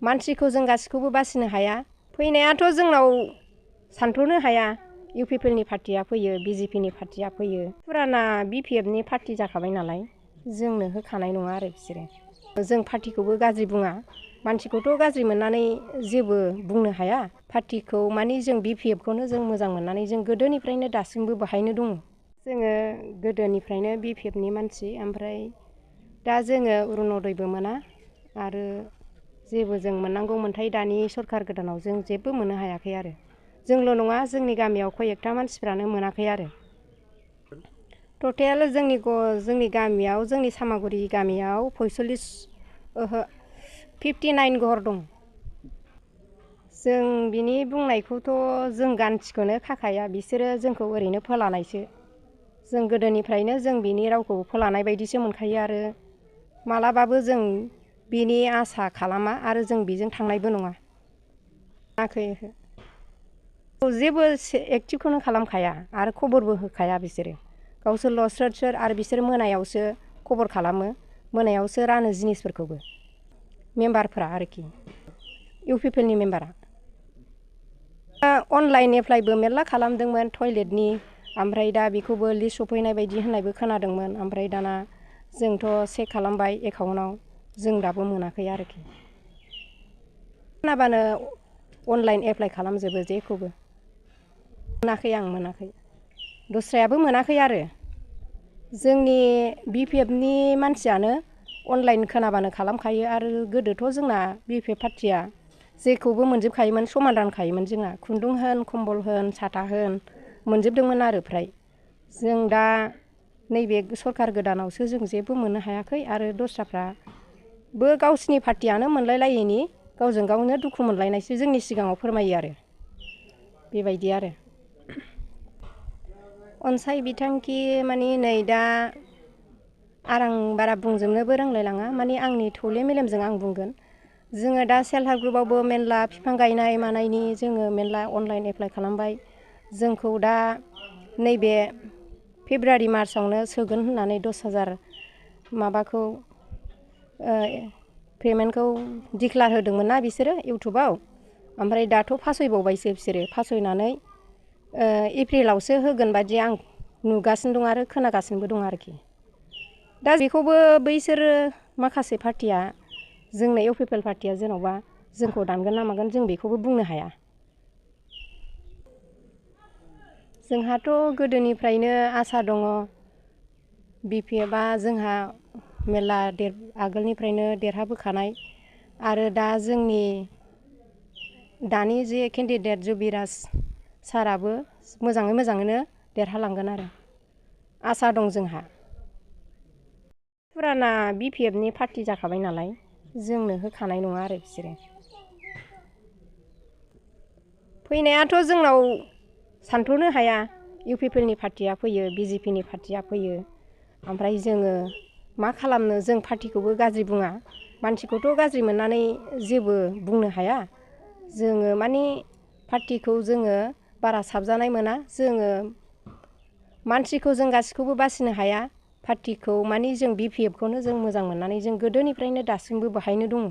मानसिखौ जों गासिखौबो बासिनो हाया। फैनायाथ' जोंनाव सानथ्र'नो हाया। इउपिपिएलनि पार्टिया फैयो, बिजेपिनि पार्टिया फैयो। फुराना बिपिएफनि पार्टि जाखाबाय नालाय जोंनो होखानाय नङा आरो बिसोरो। जों पार्टिखौबो गाज्रि बुङा, मानसिखौथ' गाज्रि मोननानै जेबो बुंनो हाया। पार्टिखौ माने जों बिपिएफखौनो जों मोजां मोननानै जों गोदोनिफ्रायनो दासिमबो बाहायनो दङ। जोङो गोदोनिफ्रायनो बिपिएफनि मानसि, ओमफ्राय दा जोङो अरुनदयबो मोना आरो जेबो जों मोननांगौ मोन्थाय दानि सरकार गोदानाव जों जेबो मोननो हायाखै आरो। जोंल' नङा, जोंनि गामियाव कयेकथा मानसिफ्रानो मोनाखै आरो। टटेल जोंनि गामियाव, जोंनि सामागुरि गामियाव 59 घर दं। जों बिनि बुंनायखौथ' जों गान्थिखौनो खाखाया, बिसोरो जोंखौ ओरैनो फोलानायसो। जों गोदोनिफ्रायनो जों बिनि रावखौ फोलानाय बायदिसो मोनखायो आरो मालाबाबो जों बिनि आसा खालामा आरो जों बेजों थांनायबो नङा। जेबो एक्टिभखौनो खालामखाया आरो खबरबो होखाया बिसोरो। गावसोरल' सोर आरो बिसोर मोनायावसो खबर खालामो, मोनायावसो रानो जिनिसफोरखौबो। मेम्बारफ्रा आरोखि, इउपिपिएलनि मेम्बारा। अनलाइन एप्लाइबो मेरला खालामदोंमोन टयलेटनि, ओमफ्राय दा बेखौबो लिस्ट सफैनाय बायदि होननायबो खोनादोंमोन। ओमफ्राय दाना जोंथ' चेक खालामबाय एकाउन्टआव, जों दाबो मोनाखै आरोखि। खोनाबानो अनलाइन एप्लाइ खालामजोबो जेखौबो। आं मोनाखै, दस्रायाबो मोनाखै आरो। जोंनि बिपिएफनि मानसियानो अनलाइन खोनाबानो खालामखायो आरो गोदोथ' जोंना बिपिएफ पार्टिया जेखौबो मोनजोबखायोमोन, समान रानखायोमोन जोंना। खुन्दुं होन, कम्बल होन, साथा होन मोनजोबदोंमोन आरो फ्राय। जों दा नैबे सरकार गोदानावसो जों जेबो मोननो हायाखै आरो दस्राफ्राबो गावसिनि पार्टियानो मोनलायलायैनि गावजों गावनो दुखु मोनलायनायसो जोंनि सिगाङाव फोरमायो आरो। बेबायदि आरो। अनसाय बिथांखि माने नै दा आं बारा बुंजोबनोबो रोंलायलाङा, माने आंनि थौले मेलेमजों आं बुंगोन। जोङो दा सेल्फ हेल्प ग्रुपआवबो मेरला बिफां गायनाय मानायनि जोङो मेरला अनलाइन एप्लाइ खालामबाय। जोंखौ दा नैबे फेब्रुवारि मार्चआवनो सोगोन होननानै 10,000 माबाखौ पेमेन्टखौ डिक्लार होदोंमोन ना बिसोरो इउटुबाव। ओमफ्राय दाथ' फासयबावबायसो बिसोरो, फासयनानै एप्रिलावसो होगोन बादि आं नुगासिनो दं आरो खोनागासिनोबो दं आरोखि। दा बेखौबो बैसोरो माखासे पार्टिया, जोंनो इउपिपिएल पार्टिया जेन'बा जोंखौ दानगोन ना मागोन जों बेखौबो बुंनो हाया। जोंहाथ' गोदोनिफ्रायनो आसा दङ, बिपिएफआ जोंहा मेरला आगोलनिफ्रायनो देरहाबोखानाय आरो दा जोंनि दानि जे केन्डिडेट जुबिराज साराबो मोजाङैनो देरहालांगोन आरो आसा दं जोंहा। फुराना बिपिएफनि पार्टि जाखाबाय नालाय जोंनो होखानाय नङा आरो बिसोरो। फैनायाथ' जोंनाव सानथ्र'नो हाया। इउपिपिएलनि पार्टिया फैयो, बिजेपिनि पार्टिया फैयो। ओमफ्राय जोङो मा खालामनो, जों पार्टिखौबो गाज्रि बुङा, मानसिखौथ' गाज्रि मोननानै जेबो बुंनो हाया। जोङो माने पार्टिखौ जोङो बारा साबजानाय मोना। जोङो मानसिखौ जों गासिखौबो बासिनो हाया। पार्टिखौ माने जों बिपिएफखौनो जों मोजां मोननानै जों गोदोनिफ्रायनो दासिमबो बाहायनो दङ।